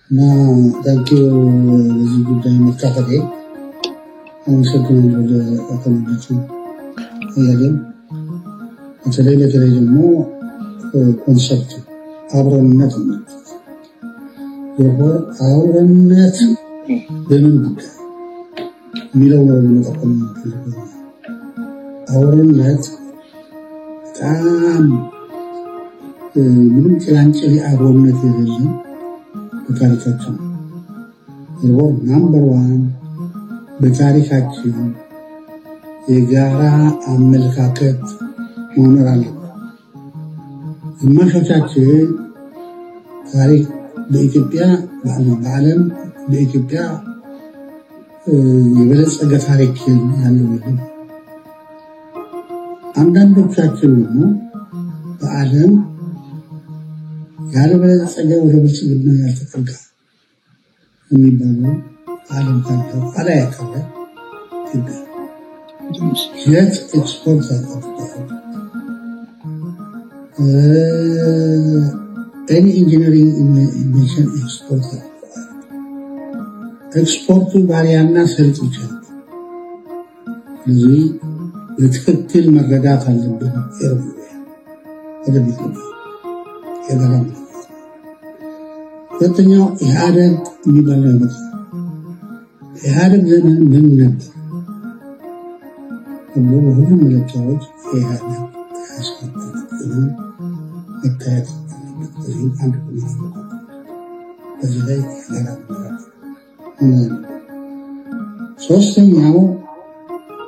እና thank you በዚህ ጉዳይ መካፈቴ አመሰግናለሁ። ለአቶ ልደቱ አያሌው በተለይ ደግሞ concept አብሮነት ነው። አብሮነት በምን ጉዳይ የሚለው ነው መጠቆም የምፈልገው። አብሮነት በጣም ምንም ጭላንጭል የአብሮነት የሌለን በታሪካችን number one በታሪካችን የጋራ አመለካከት መኖር አለበት። ግማሾቻችን ታሪክ በኢትዮጵያ በዓለም በኢትዮጵያ የበለጸገ ታሪክ ያለው የለም። አንዳንዶቻችን ደግሞ በዓለም ያልበለጸገ ወደ ብልጽግና ያልተጠጋ የሚባለው ዓለም ታሪክ ኋላ ያቀረ ኢትዮጵያ jet export አድርገዋል። Any engineering invention export አድርገዋል። ኤክስፖርቱ ባሪያና ሰሊጥ ብቻ ነው። ስለዚህ በትክክል መረዳት አለብን። ኤርትራ ወደፊት ነው የጋራ ነው። ሁለተኛው ኢህአደግ የሚባል ነገር ኢህአደግ ዘመን ምን ነበር ተብሎ በሁሉም መለኪያዎች የኢህአደግ 27 ዘመን መታየት አለበት። በዚህም አንድ ኮሚቴ ተቋቁሟል። በዚህ ላይ የጋራ መረዳት ሶስተኛው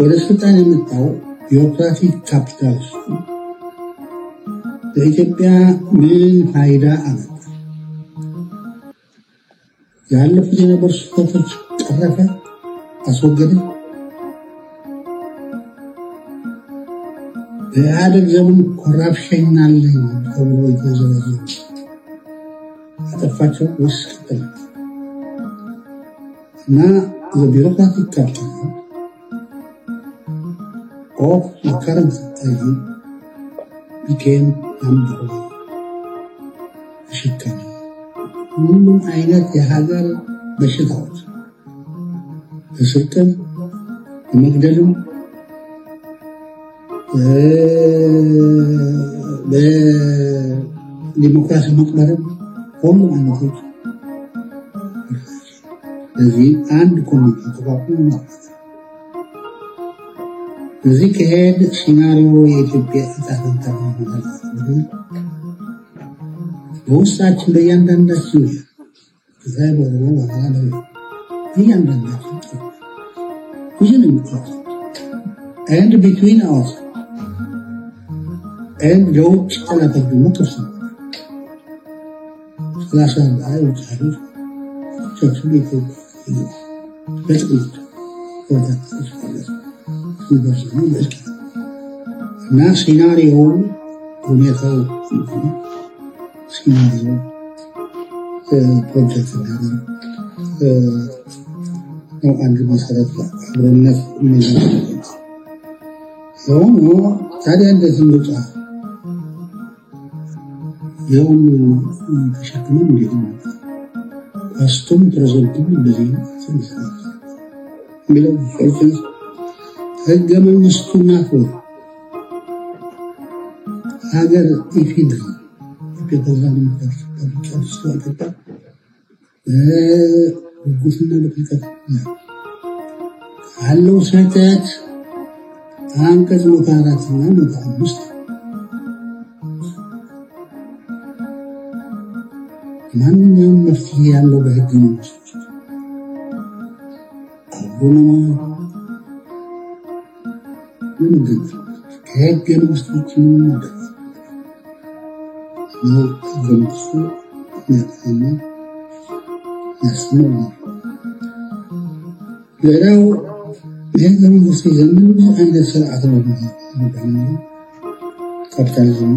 ወደ ስልጣን የመጣው bureaucratic capitalist ኡ ለኢትዮጵያ ምን ፋይዳ አመጣ? ያለፉት የነበሩ ስህተቶች ቀረፈ፣ አስወገደ? በኢህአደግ ዘመን corruption አለኝ ተብሎ የተዘረዘሩ አጠፋቸው ወይስ ቀጠለ? እና bureaucratic capital of the current regime became number one ተሸካሚ ሁሉም አይነት የሀገር በሽታዎች በስርቅም በመግደልም በዲሞክራሲ መቅበርም ሁሉም አይነቶች። ስለዚህ አንድ ኮሚቴ ተቋቁሞ ማለት ነው። በዚህ ከሄድ scenario የኢትዮጵያ እጣ ፈንታ ምን ይሆናል? በውስጣችን በእያንዳንዳችን ትግራይ፣ በኦሮሞ፣ በአማራ፣ በሌላ እያንዳንዳችን ጥሩ within and between us and ለውጭ ጠላቶች ደግሞ ክፍት ነው። 30 በላይ ውጭ ኃይሎች ቻችን በኢትዮጵያ በጥቅማቸው በእልቂት እና scenario ሁኔታው scenario ፕሮጀክት እናደርግ ነው። አንድ መሰረት አብሮነት የሚለው የሆኑ ታዲያ እንዴት እንውጣ? የሁሉ ተሸክመን እንዴት እንውጣ? Past ኡም present ኡም እንደዚህ የሚለው ህገ መንግስቱን አክብሮ ሀገር ኢፌዴሪ ኢትዮጵያ ፌደራል ዲሞክራቲክ ሪፐብሊክ አዲስቷ ኢትዮጵያ በጉጉትና በጥልቀት ካለው ስህተት አንቀጽ 104 እና 105 ማንኛውም መፍትሄ ያለው በህገ መንግስት ውስጥ አብሮ ለመገንዘብ ከህገ መንግስት ውጭ ምንም ነገር እና ህገ መንግስቱ የሚያጠናና የሚያስተምር ነው። ሌላው የህገ መንግስት ይዘን ብዙ አይነት ስርዓት ነው። ካፒታሊዝም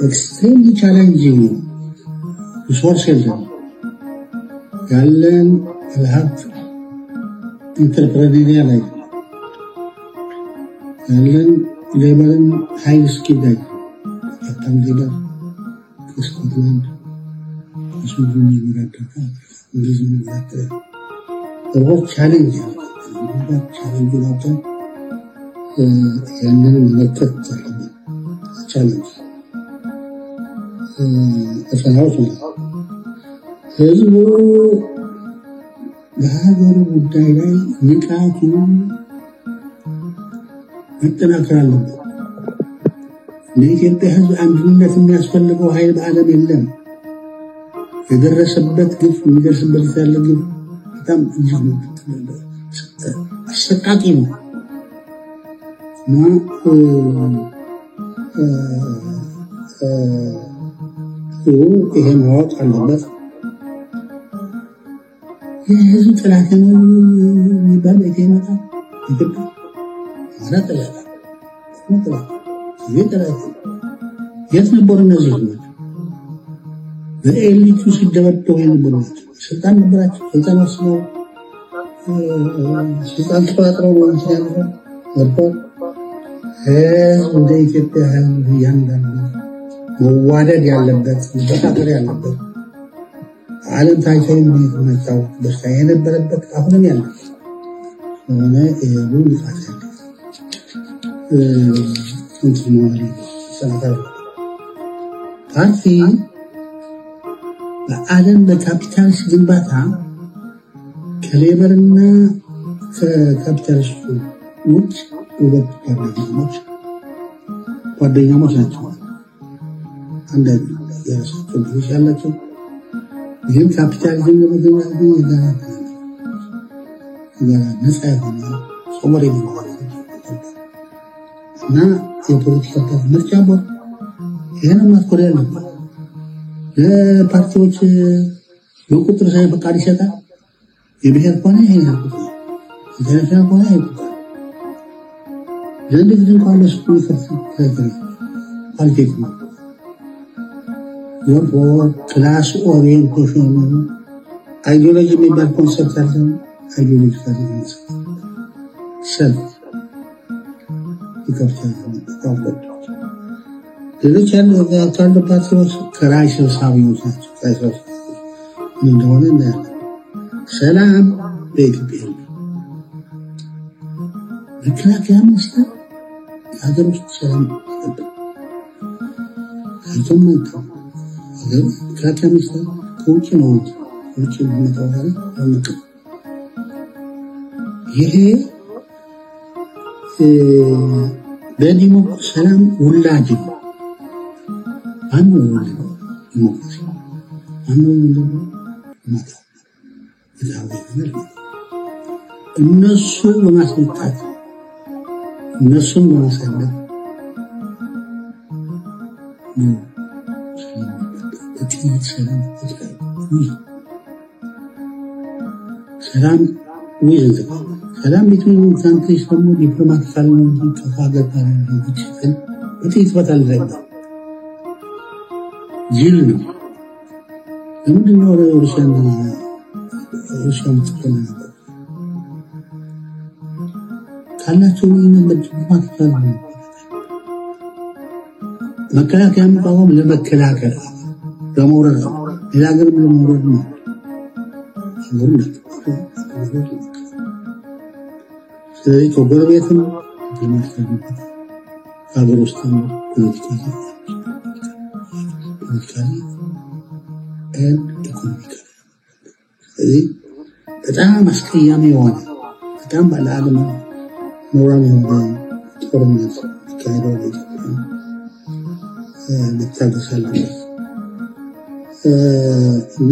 extremely challenging ነው። Resource የለም። ያለን ባለሀብት entrepreneurial አይደለም። ያለን labor ን high skilled አይደለም። በጣም labor ከስኮትላንድ ከስዊድን የሚወዳደር፣ ከእንግሊዝ የሚወዳደር challenge challenge አውጥተን ያንን መመከት አለብን። Challenge ፈተናዎች ማለት ነው። ህዝቡ በሀገሩ ጉዳይ ላይ ንቃቱ መጠናከር አለበት። ለኢትዮጵያ ህዝብ አንድነት የሚያስፈልገው ኃይል በዓለም የለም። የደረሰበት ግፍ፣ የሚደርስበት ያለ ግፍ በጣም እጅግ አሰቃቂ ነው እና ይሄ ማወቅ አለበት። የህዝብ ጠላት ነው የሚባል ቤት ይመጣል። ኢትዮጵያ አማራ ጠላት፣ ኦሮሞ ጠላት፣ ትግሬ ጠላት። የት ነበሩ እነዚህ ህዝቦች? በ elite ኡ ሲደበደቡ የነበሩ ናቸው። ስልጣን ነበራቸው። ስልጣን ወስነው ስልጣን ተቆጣጥረው ነው እንትን ያሉት ነበር። ህዝብ እንደ ኢትዮጵያ ህዝብ እያንዳንዱ መዋደድ ያለበት፣ መተባበር ያለበት፣ ዓለም ታይቶ የማይታወቅ በሽታ የነበረበት አሁንም ያለበት ስለሆነ ይሄ ንቃት ያለ እንትን መሆን አለበት። ፓርቲ በዓለም በካፒታሊስት ግንባታ ከ labor ና ከካፒታሊስቱ ውጭ ሁለት ጓደኛሞች ናቸው። አንድ የራሳቸው ድርሻ ያላቸው ይህም ካፒታሊዝም ለመገንባት ግን የጋራ ነፃ የሆነ sovereign የሆነ እና የፖለቲካ ፓርቲ ምርጫ ቦርድ ይህን ማትኮር ያለበት ለፓርቲዎች በቁጥር ሳይ ፈቃድ ይሰጣል። የብሔር ከሆነ ይሄን ያህል ቁጥር፣ international ከሆነ ይሄ ቁጥር፣ ለንግድ እንኳን ለሱ criteria qualitative ነው። Therefore class orientation ነው። Ideology የሚባል concept አለ። Ideological ሰልፍ የካፒታሊዝም ሌሎች ያሉ ፓርቲዎች ክራይ ሰብሳቢዎች ናቸው። ክራይ ሰብሳቢዎች ምን እንደሆነ እናያለን። ሰላም በኢትዮጵያ የለም። መከላከያ ሚኒስቴር የሀገር ውስጥ ሰላም ይጠብቅ ታይቶም አይታወቅም። መከላከያ ሚኒስቴር ከውጭ ነው፣ ከውጭ የሚመጣው ኃይል አይመጣም። ይሄ በዲሞክራሲ ሰላም ውላጅ ነው። ማነው የወለደው ዲሞክራሲ? ማነው የወለደው ልማት? ፍትሃዊ የሆነ ልማት እነሱ በማስመጣት እነሱን በማሳለፍ ነው። ሰላም በጥይት ሰላም ሰላም with ሰላም between countries ደግሞ diplomatical ነው እንጂ ከሀገር ጋር ያለው ግጭትን በጥይት ፈታል አይባልም። ጅል ነው። ለምንድን ነው ሩሲያና ሩሲያ የምትጠላ ነበር? ካላቸው ልዩነት በ diplomatical ነው። መከላከያ የሚቋቋም ለመከላከል ለመውረር ነው። ሌላ ሀገርም ለመውረር ነው። ሀገሩ ስለዚህ ከጎረቤትም diplomatical ከሀገር ውስጥም politically and economically። ስለዚህ በጣም አስቀያሚ የሆነ፣ በጣም ለዓለም ኖራም የሆነ ጦርነት የሚካሄደው በኢትዮጵያ መታገስ አለበት እና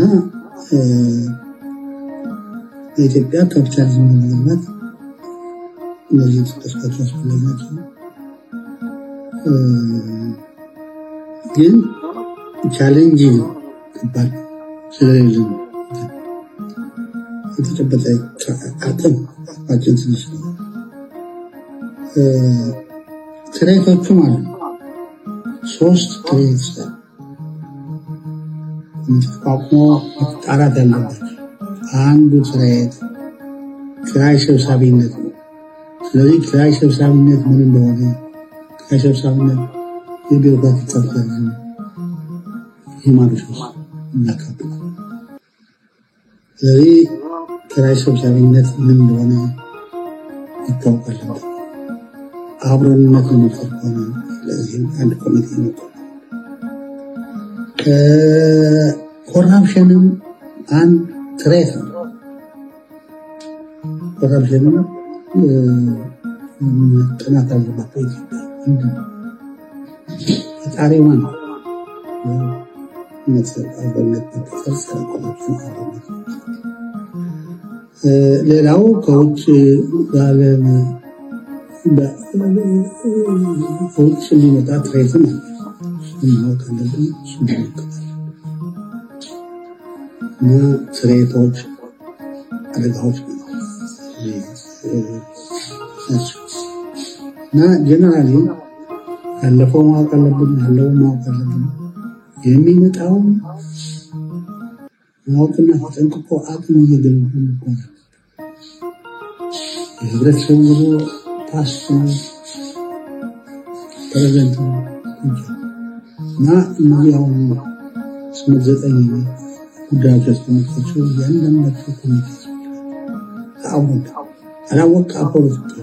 በኢትዮጵያ ካፒታሊዝም ለመገንባት እነዚህ የተጠቀስኳቸው አስፈላጊ ናቸው። ግን challenge ከባድ ስለሌለ ነው። የተጨበጠ አቅም አቅማችን ትንሽ ነው። Threat ኦቹ ማለት ነው። ሶስት threat ተቋቁሞ መጣራት ያለባቸው አንዱ threat ክራይ ሰብሳቢነት ነው። ስለዚህ ክራይ ሰብሳቢነት ምን እንደሆነ፣ ክራይ ሰብሳቢነት የ bureaucratic capitalism፣ human resource እናካብታለን። ስለዚህ ኪራይ ሰብሳቢነት ምን እንደሆነ መታወቅ አለበት። አብሮነት ለመፍጠር ከሆነ ለዚህም አንድ ኮሚቴ ነው። Corruption ም አንድ threat ነው። Corruption ም ጥናት አለባት በኢትዮጵያ። ምንድን ነው ፈጣሪ? ማን ነው? አብሮነት መፈጠር፣ ስለ corruption አብሮነት። ሌላው ከውጭ በዓለም ከውጭ የሚመጣ threat ም አለ። እሱን ማወቅ አለብን። እሱን እንመለከታለን። እና threat ኦች፣ አደጋዎች ናቸው። እና generally ያለፈው ማወቅ አለብን፣ ያለውን ማወቅ አለብን። የሚመጣውን ማወቅና ተጠንቅቆ አቅም እየገነቡ መጓዝ አለብን። የህብረተሰቡ ጉዞ past ነው፣ present ነው እና እነዚህ አሁን ስምንት ዘጠኝ ጉዳዮች ያስቀመጥኳቸው እያንዳንዳቸው ኮሚቴ አሁን አላወቅ ፖለቲካ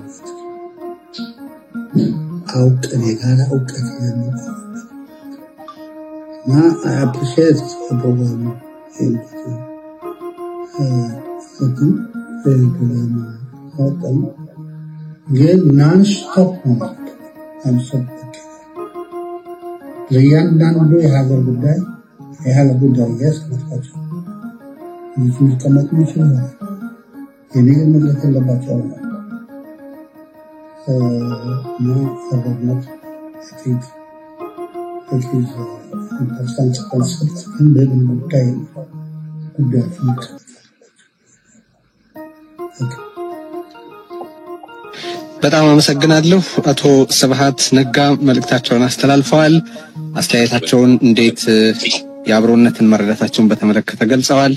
አውቀን የጋራ እውቀት ይዘን እና I appreciate ፕሮግራሙ፣ ፕሮግራም አወጣን፣ ግን non-stop ነው፣ non-stop ለእያንዳንዱ የሀገር ጉዳይ፣ የሀገር ጉዳይ እያስቀመጥኳቸው እነሱ ሊቀመጡ የሚችሉ ይሆናል። የኔ ግን መግለጽ ያለባቸው ነው። እና አብሮነት I think it is important concept፣ ግን በምን ጉዳይ ጉዳዮች መቀመጥ አለባቸው። በጣም አመሰግናለሁ። አቶ ስብሐት ነጋ መልእክታቸውን አስተላልፈዋል። አስተያየታቸውን እንዴት የአብሮነትን መረዳታቸውን በተመለከተ ገልጸዋል።